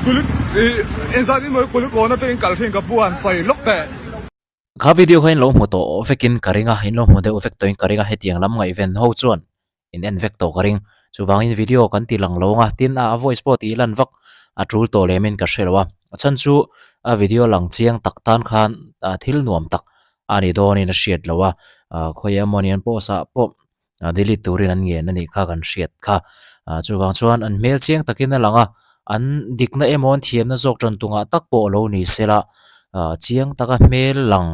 Kulik engzat in maw Kulikawn atangin kal thin ka pu han sawi lawk teh. Kha video kha in lo hmu tawh vekin ka ring a, in lo hmu deuh vek tawhin ka ring a, hetiang lam ngaihven ho chuan in en vek tawh ka ring. Chuvangin video kan ti lang lo ang a, tin a voice pawh tih lan vak a tul tawh lemin ka hre lo a, a chhan chu a video lang chiang tak tan khan thil nuam tak a ni dawnin a hriat lo a, khawi emaw ni an post ah pawh delete turin an ngen a nih kha kan hriat kha. Chuvang chuan an hmel chiang takin a lang a, an dikna emaw an thiamna zawk tan tungah tak pawh lo ni sela, chiang taka hmel lang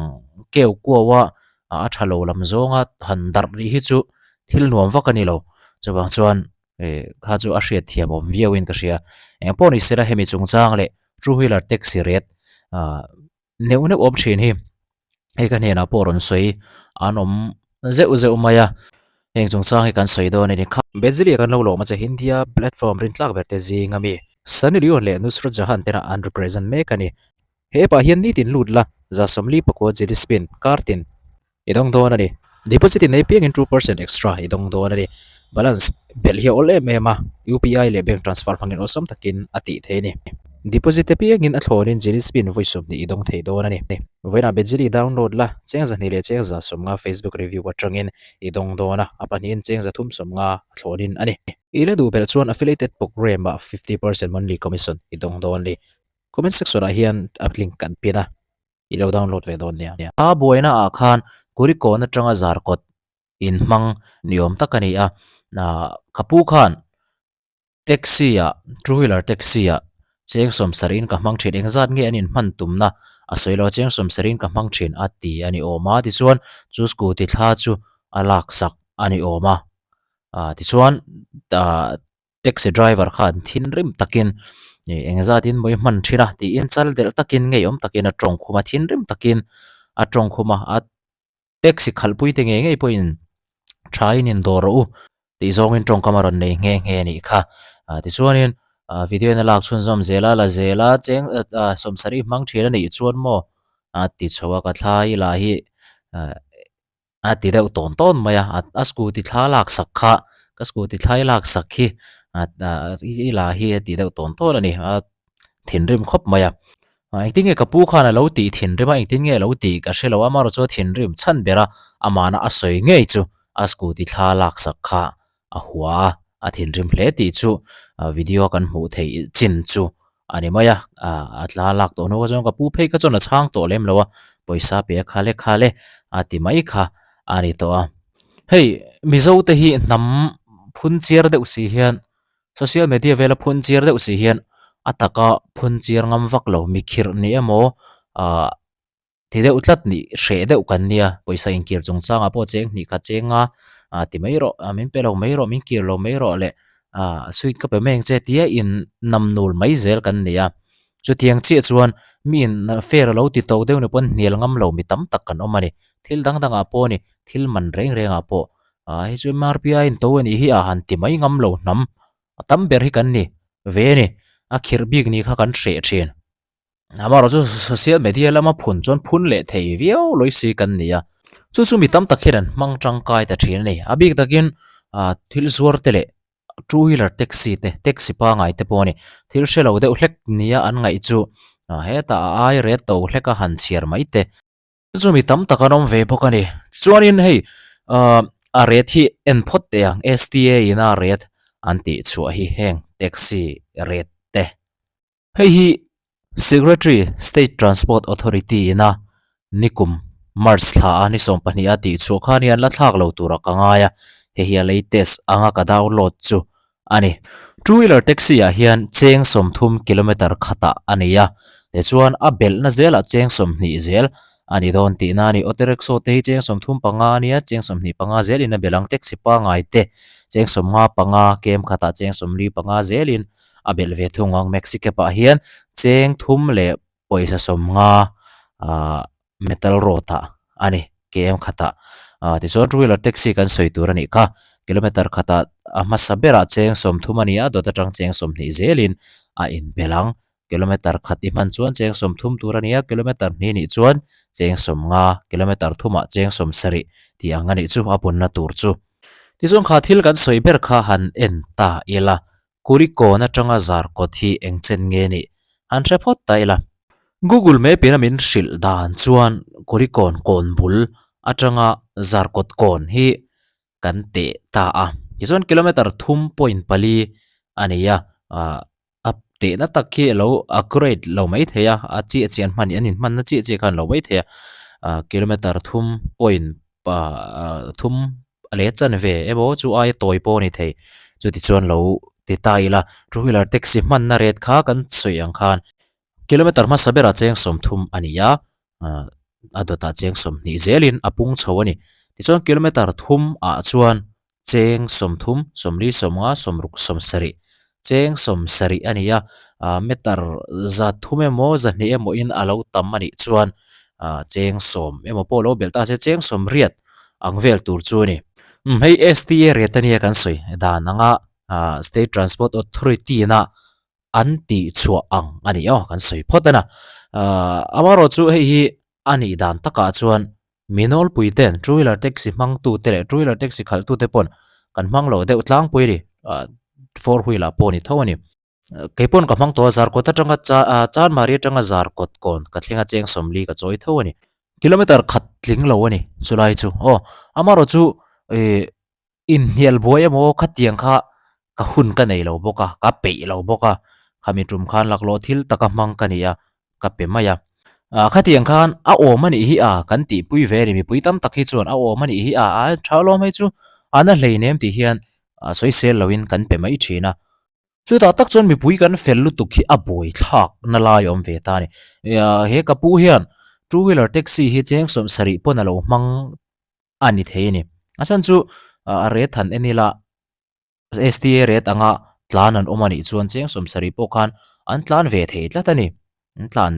keu kuau a, a tha lo lam zawnga han darh rih hi chu thil nuam vak a ni lo. Chuvang chuan kha chu a hriat thiam awm viauin ka hria. Eng pawh ni sela hemi chungchang leh two wheeler taxi rate neuh neuh awm thin hi hei ka hnenah pawh rawn sawi an awm zeuh zeuh mai a heng chungchang hi kan sawi dawn a ni kha. Benzilia kan lo lawm a che India platform rintlak ber te zing ami Sunny Leone leh Nusrat Jahan tena an represent mek a ni. He app ah hian nitin lut la 140 jelly spin kar tin I dawng dawn a ni. Deposit in nei piangin 2% extra i dawng dawn a ni. Balance belh hi a awl em em a, UPI leh bank transfer hmangin awlsam takin a tih thei a ni. Deposit te piangin a thlawnin Jelly Spin vawi 20 i dawng thei dawn a ni. Vawiinah Bejeli download la, cheng 200 leh cheng 150 Facebook review atangin i dawng dawn a, a pahnihin cheng 350 a thlawnin a ni. I la duh belh chuan affiliated program ah 50% monthly commission i dawng dawn a ni. Comment section ah hian a link kan pin a. I lo download ve dawn nia. A buaina ah khan Kurikawn atanga Zarkawt in hmang ni awm tak a ni a. Ka pu khan taxi ah, two wheeler taxi ah cheng 70 in ka hmang thin, engzat nge an in hman tumna a sawi lo a, cheng 70 in ka hmang thin a ti a ni awm a. Tichuan chu scooty thla chu a laksak a ni awm a. Tichuan Taxi driver khan thinrim takin ih eng zatin mawi hman thin a tiin chal delh takin ngeiawm takin a tawng khum a thinrim takin a tawng khum a a taxi khalhpui te ngei ngei pawhin tha in indawr rawh u tih zawngin tawngkam a rawn nei nghe nghe a nih kha ah tichuanin ah video in a lak chhunzawm zel a la zel a cheng ah 70 hmang thin a nih chuan maw a ti chho a ka thla i lah hi ah. A ti deuh tawn tawn mai a, a scooty thla lak sak kha ka scooty thla i lak sak hi i la hi a ti deuh tawn tawn a ni a thinrim khawp mai a engtin nge ka pu khan a lo tih thinrim a engtin nge a lo tih ka hre lo a amaherawhchu chu a thinrim chhan ber a amahna a sawi ngei chu a scooty thla lak sak kha a hua a, a thinrim hle tih chu video a kan hmuh theih chin chu a ni mai a, a tla lak tawh hnu kha chuan ka pu phei kha chuan a chhang tawh lem lo a, pawisa pe a khale khale a ti mai kha a ni tawh a. Hei Mizo te hi hnam phun chiar deuh si hian social media vela phun chiar deuh si hian a taka phun chiar ngam vak lo mikhirh ni emaw ah Ti deuh tlat nih hreh deuh kan nia, pawisa inkir chungchangah pawh cheng hnih khat cheng a, ah ti mai rawh, ah min pe lo mai rawh, min kir lo mai rawh leh ah sweet ka pe mai ang che tia in nam nul mai zel kan ni a. Chutiang chiah chuan mi in fair a lo ti tawk deuh ni pawn hnial ngam lo mi tam tak kan awm a ni. Thil dang dangah pawh a ni, thil man reng rengah pawh ah hei chu MRP a in to a nih hi a han ti mai ngam lo hnam a tam ber hi kan ni ve a ni, a khirh bik ni kha kan hreh thin. Amaherawh chu social media lama phun chuan phun leh thei viau lawi si kan ni a, chu chu mi tam tak hian an hmang tangkai ta thin a ni. A bik takin ah thil zuar te leh two wheeler taxi te taxi pangai te pawh a ni. Thil hre lo deuh hlek nia an ngaih chu ah hetah a ai ret to hlek a han chhiar mai te. Chu chu mi tam tak an awm ve bawk a ni. Chuanin hei ah a ret hi en phawt teh ang STA in a ret an tih chhuah hi heng taxi ret te. Hei hi Secretary, State Transport Authority ina nikum March thla a ni 12 a tih chhuah khan hian la thlak lo tura ka ngai a, hei hi a latest anga ka download chu a ni. Two wheeler taxi ah hian cheng 30 kilometer khatah a nei a, tichuan a belhna zelah cheng 20 zel a ni dawn tihna a ni. Auto rickshaw te hi cheng 35 a nia, cheng 25 zelin a belh ang, taxi pangai te cheng 55 kem khatah cheng 45 zelin a belh ve thung ang maxi cab ah hian cheng thum leh pawisa 50 ahh metal road ah a ni km khatah ah tichuan two wheeler taxi kan sawi tur a nih kha kilometer khatah a hmasa berah cheng 30 a ni a dawt atang cheng 20 zelin a inbelh ang kilometer khat i hman chuan cheng 30 tur a ni a kilometer hnih nih chuan cheng 50 kilometer thumah cheng 70 tih ang a nih chu a punna tur chu tichuan kha thil kan sawi ber kha han en ta ila Kurikawn atanga Zarkawt hi eng chen nge nih? Han hre phawt ta ila. Google Map in a min hrilh dan chuan Kulikawn kawn bul atanga Zarkawt kawn hi kan teh ta a. Tichuan kilometer 3.4 a nei a, ah a tehna tak khi a lo accurate lo mai thei a, a chiah chiah an hman an inhmanna chiah chiah khan a lo mai thei a, ah kilometer thum point ah thum leh chanve emaw chu aia tawi pawh a ni thei. Chutichuan lo ti ta ila two wheeler taxi hmanna rate kha kan sawi ang khan kilometer hmasa berah cheng 30 a ni a, ah a dawtah cheng 20 zelin a pung chho a ni. Tichuan kilometer thum ah chuan cheng 30, 40, 50, 60, 70 cheng 70 a ni a, ah meter 300 emaw 200 emaw in a lo tam a nih chuan ah cheng 10 emaw pawh lo belh ta se cheng 80 ang vel tur chu a ni. Umm hei STA rate a nia kan sawi dan anga ah State Transport Authority ina an tih chhuah ang a ni aw kan sawi phawt a na. Ah amaherawhchu hei hi a nih dan takah chuan mi nawlpui ten two wheeler taxi hmang tu te leh two wheeler taxi khalh tu te pawn kan hmang lo deuh tlangpui a ni ah four wheel ah pawh a ni tho a ni. Kei pawn ka hmang tawh a Zarkawt atanga cha ah Chanmari atanga Zarkawt kawn ka thleng a cheng 40 ka chawi tho a ni. Kilometer khat tling lo a ni chulai chu aw amaherawhchu ih inhnial buai emaw khatiang kha ka hun ka nei lo bawk a ka peih lo bawk a khami tum khan laklawh thil taka hmang ka ni a ka pe mai a ah khatiang khan a awm a nih hi a kan tihpui ve a ni mipui tam tak hi chuan a awm a nih hi a a tha alawm hei chu a na hleinem tih hian ah sawisel loin kan pe mai thin a. Chutah tak chuan mipui kan fel lutuk hi a buai thlak na lai a awm ve ta a ni. He ka pu hian two wheeler taxi hi cheng 70 pawn a lo hmang a ni thei a ni. A chhan chu a rate han en ila STA rate anga tlan an awm a nih chuan cheng 70 pawh khan an tlan ve thei tlat a ni. An tlan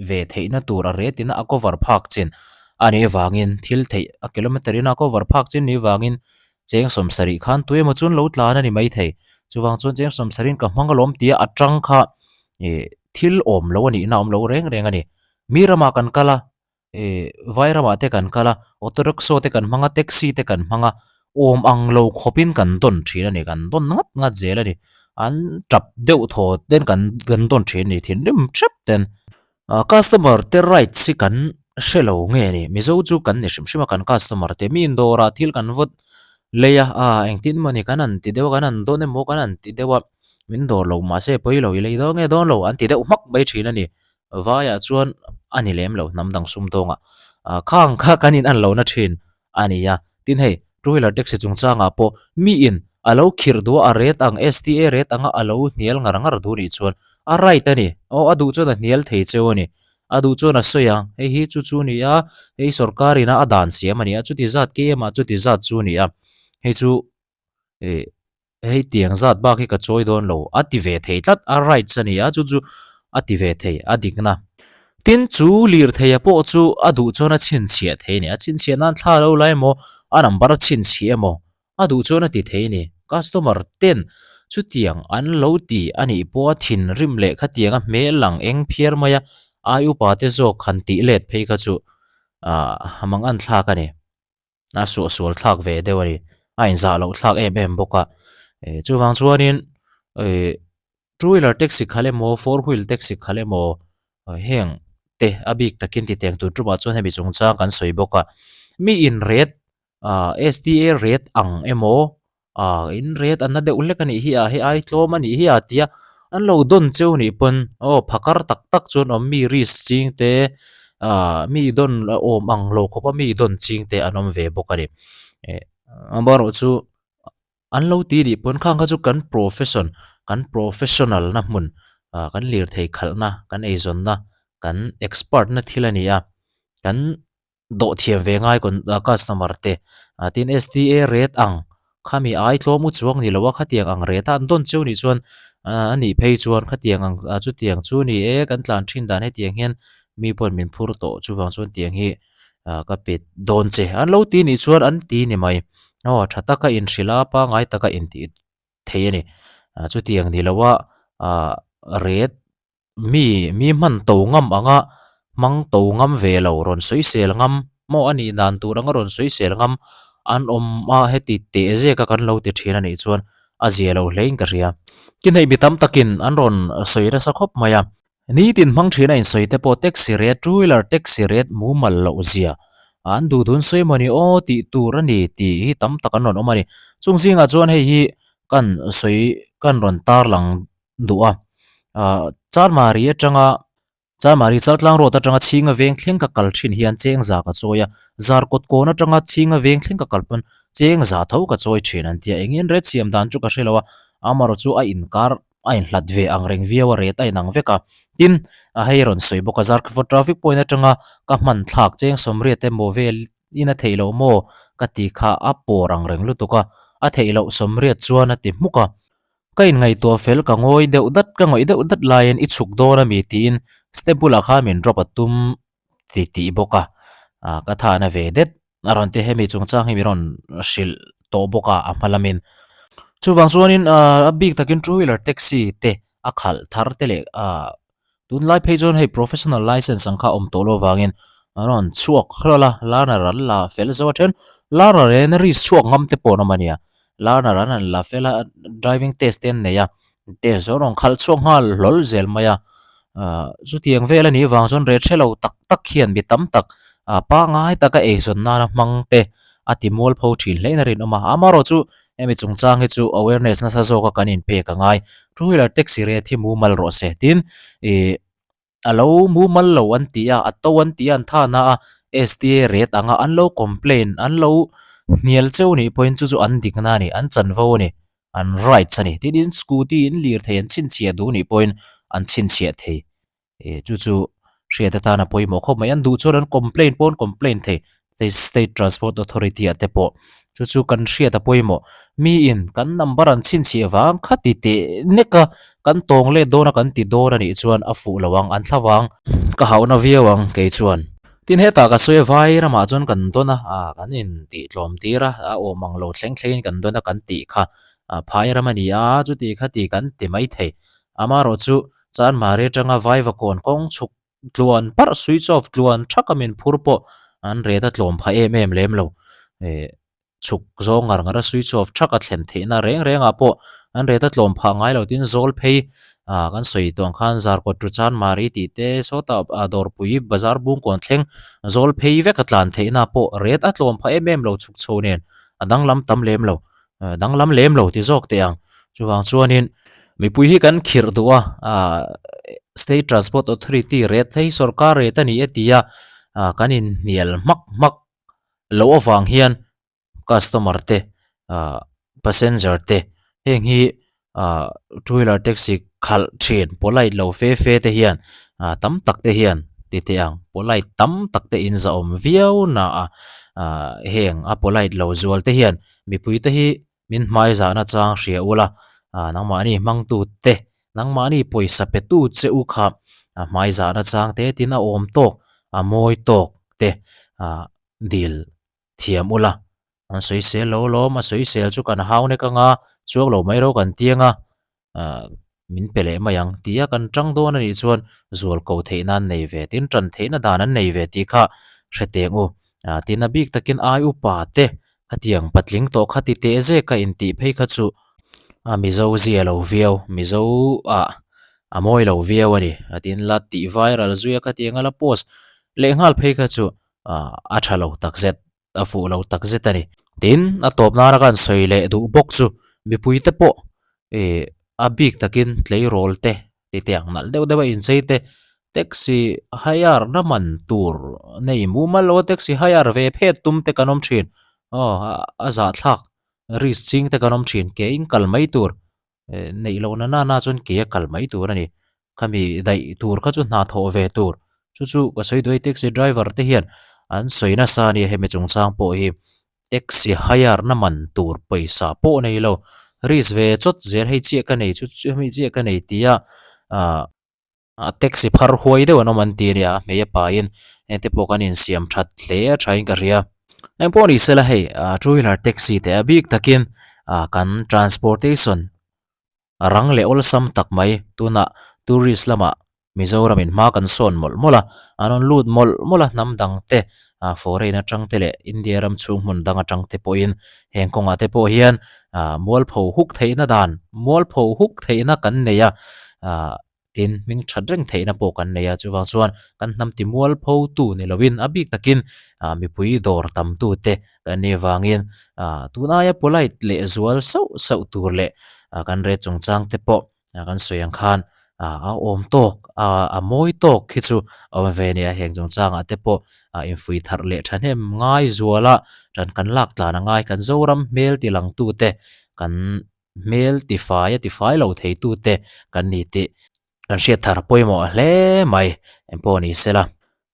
ve theihna tur a rate in a cover phak chin a nih avangin thil theih a kilometer in a cover phak chin nih avangin cheng 70 khan tu emaw chuan lo tlan a ni maithei. Chuvang chuan cheng 70 in ka hmang alawm tia a tang kha ih thil awm lo a nihna a awm lo reng reng a ni. Mi ramah kan kal a eh vai ramah te kan kal a auto rickshaw te kan hmang a taxi te kan hmang a awm ang lo khawpin kan dawn thin a ni kan dawn ngat ngat zel a ni an tap deuh thaw ten kan kan dawn thin a ni thinrim hrep ten ah customer te rights hi kan hre lo nge a ni mizo chu kan ni hrim hrim a kan customer te mi indawrah thil kan vawt lei a ah engtin emaw ni kan han ti deuh a kan han dawn emaw kan han ti deuh a min dawr lo mahse pawi lo i lei dawn nge dawn lo an ti deuh hmak mai thin a ni. Vaiah chuan a ni lem lo hnam dang sumdawngah ah khang kha kan in an lo na thin a ni a. Tin hei two wheeler taxi chungchangah pawh miin a lo khirh duh a, a rate ang STA rate anga a lo hnial ngar ngar duh nih chuan a right a ni. Aw a duh chuan a hnial thei cheu a ni. A duh chuan a sawi ang hei hi chu chu ni a, hei sorkar ina a dan siam a ni a, chuti zat km ah chuti zat chu a ni a, hei chu ih hei tiang zat bak hi ka chawi dawn lo a ti ve thei tlat a rights a ni a chu chu a ti ve thei a dikna tin chu lirtheia pawh chu a duh chuan a chhinchhiah thei a ni a chhinchhiah nan thla lo la emaw a number a chhinchhiah emaw a duh chuan a ti thei a ni customer ten chutiang an lo ti a nih pawha thinrim leh khatianga hmel lang eng phiar mai a ai upa te zawk han tih let phei kha chu ah mang an thlak a ni. a suah sual thlak ve deuh a ni a inzah loh thlak em em bawk a eh chuvang chuanin eh two wheeler taxi khalh emaw four wheel taxi khalh emaw heng te a bik takin ti teng tur tumah chuan hemi chungchang kan sawi bawk a mi in rate ah S_T_A rate ang emaw Ah in ret an na deuh hlek a nih hi a, hei ai tlawm a nih hi a tia an lo dawn cheu nih pawn aw phakar tak tak chuan awm mi risk ching te ah mi dawn awm ang lo khawp a mi dawn ching te an awm ve bawk a ni. Eh amaherawhchu an lo ti nih pawn khang kha chu kan profession kan professional na hmun ah kan lirthei khalhna kan eizawnna kan expert na thil a ni a kan. dawh thiam ve ngai customer te ah tin STA rate ang khami ai tlawm u chuang ni lo a khatiang ang rate a an dawn cheu nih chuan ah a nih phei chuan khatiang ang ah chutiang chu ni e kan tlan thin dan hetiang hian mi pawn min phur tawh chuvang chuan tiang hi ah ka pe dawn che an lo ti nih chuan an ti ni mai aw tha taka inhrilh a pangngai taka intih thei a ni ah chutiang ni lo a ah rate. Mi mi hman to ngam anga hmang to ngam ve lo rawn sawisel ngam maw a nih dan tur anga rawn sawisel ngam an awm a heti teh zek a kan lo ti thin a nih chuan a zia lo hle in ka hria. Tin hei mi tam takin an rawn sawi nasa khawp mai a. Nitin hmang thin a insawi te pawh taxi rate, two wheeler taxi rate mumal loh zia an duh dun sawi mawni aw tih tur a ni tih hi tam tak an rawn awm a ni. Chung zingah chuan hei hi kan sawi kan rawn tarlang duh a, ah Chanmari atanga Chanmari Chaltlang road atanga Chhinga veng thleng ka kal thin hian cheng za ka chawi a, Zarkawt kawn atanga Chhinga veng thleng ka kal pawn cheng za tho ka chawi thin an ti a, engin rate siam dan chu ka hre lo a, amaherawhchu chu a inkar a inhlat ve ang reng viau a, ret a inang vek a. Tin, a hei rawn sawi bawk a, Zarkawt traffic point atanga ka hman thlak cheng sawmriat emaw vel in a theih loh maw ka ti kha a pawr ang reng lutuk a, a theih loh sawmriat chuan a ti hmuk a. Ka inngaihtuah fel ka ngawi deuh dat ka ngawih deuh dat laiin i chhuk dawn a mi tiin step bulah khan min drop a tum ti tih bawk a, ka thahna ve det. A rawn ti hemi chungchang hi min rawn hrilh tawh bawk a a hma lamin. Chuvang chuanin a bik takin two wheeler taxi te a khalh thar te leh ah tunlai phei chuan hei professional license ang kha a awm tawh loh avangin a rawn chhuak hlawlh a, learner an la fel zo a then learner en risk chhuak ngam te pawh an awm a nia, learner an han la fel a driving test te an nei a. Test chu a rawn khalh chhuak nghal hlawl zel mai a, ahh chutiang vel a nih avang chuan reh hrelo tak tak hian mi tam tak ah pangngai taka eizawn nana hmang te a ti mual pho thin hle in a rinawm a, amaherawh chu hemi chungchang hi chu awareness nasa zawka kan inpek a ngai, two wheeler taxi rate hi mumal rawh se tin ih. A lo mumal lo an ti a, a to an ti a, an tha na a, STA rate anga an lo complain, an lo hnial cheu nih pawhin chu chu an dikna a ni, an chanvo a ni, an rights a ni. Tin, in scooty in lirthei an chhinchhiah duh nih pawhin an chhinchhiah thei. Ih chu chu hriat atan a pawimawh khawp mai. An duh chuan an complain pawh an complain thei. State Transport Authority ah te pawh chu chu kan hriat a pawimawh. Miin kan number an chhinchhiah vang kha ti teh nek a, kan tawng let dawn a kan ti dawn a nih chuan a fuh lo ang, an thla vang. Ka hauhna viau ang kei chuan. Tin hetah ka sawi a vai ramah chuan kan dawn a, ah kan in tih tlawm tir a, a awm ang lo thleng thlengin kan dawn a kan tih kha ah phai ram a ni a, chuti kha ti kan ti mai thei. Amaherawh chu Chanmari atanga Vaivakawn kawng chhuk Tluan parh switch off tluan thak a min phur pawh an ret a tlawm phah em em lem lo. Ehh chhuk zawng ngar ngar a switch off thak a thlen theihna reng reng ah pawh an ret a tlawm phah ngai lo tin zawl phei ah kan sawi tawh ang khan zarkawt tu chan mari tih te sawtah ah dawrpui bazar bungkawn thleng zawl phei vek a tlan theihna pawh ret a tlawm phah em em lo chhuk chho nen a danglam tam lem lo. Danglam lem lo ti zawk teh ang. Chuvang chuanin mipui hi kan khirh duh a, ah State Transport Authority rate hi sorkar rate a ni e tia ah kan inhnial hmak hmak loh avang hian customer te ah passenger te heng hi ah two wheeler taxi khalh thin polite lo fe fe te hian ah tam tak te hian ti teh ang polite tam tak te in zahawm viau na a ah heng a polite lo zual te hian mipui te hi min hmai zahna chang hria ula ah nangmahni hmangtu te nangmahni pawisa pe tu che u kha ah hmai zahna chang te tin a awm tawk a mawi tawk te ah dil thiam ula An sawisel lo lawm, a sawisel chu kan hau nek anga chuak lo mai ro kan tiang a, ah min pe leh mai ang tia kan tang dawn a nih chuan zual ko theihna an nei ve tin tan theihna dan an nei ve tih kha hre teng u. Ah tin a bik takin ai upa te khatiang patling tawh kha ti teh zek a intih phei kha chu a Mizo zia lo viau, Mizo ah a mawi lo viau a ni. A tin la tih viral zui a khatiang a la post leh nghal phei kha chu ah a tha lo takzet. a fuh lo tak zet a ni. Tin, a tawp nana kan sawi leh duh bawk chu mipui te pawh ih a bik takin tleirawl te ti te ang nalh deuh deuh a inchei te taxi hire na man tur nei mumal lo a taxi hire ve phet tum te kan awm thin aw a zahthlak risk ching te kan awm thin ke in kal mai tur. Neih loh na nana chuan ke a kal mai tur a ni. Khami daih tur kha chu hna thawh ve tur. Chu chu ka sawi duai taxi driver te hian an sawi nasa a nia hemi chungchang pawh hi taxi hire na man tur pawisa pawh nei lo. Risk ve chawt zel hei chiah ka nei chu chu hemi chiah ka nei tia ah taxi phar huai deuh an awm an ti a nia a hmei a pain heng te pawh kan insiam that hle a thain ka hria. Eng pawh ni sela hei two wheeler taxi te a bik takin ah kan transportation rang leh awlsam tak mai tunah tourist lamah Mizoram in hma kan sawn mawlh mawlh a an rawn lut mawlh mawlh a hnam dang te ah foreign atang te leh India ram chhung hmun dang atang te pawhin heng kawngah te pawh hian ah mualpho huk theihna dan mualpho huk theihna kan nei a ah. Tin, hming that reng theihna pawh kan nei a, chuvang chuan kan hnam ti mualpho tu ni loin a bik takin mipui dawr tam tute kan nih avangin tun aia polite leh zual sauh sauh tur leh kan rate chungchang te pawh kan sawi ang khan a awm tawk a mawi tawk khi chu a awm ve a ni a, heng chungchangah te pawh infuih tharh leh thahnem ngai zuala tan kan lak tlan a ngai, kan Zoram hmel ti lang tute kan hmel tifai a tifai lo thei tute kan ni tih kan hriat thar pawimawh hle mai engpawh ni sela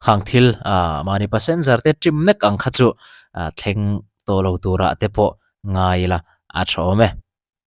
khang thil ah mahni passenger te trim nek ang kha chu ah thleng tawh lo turah te pawh ngai ila a tha awm e.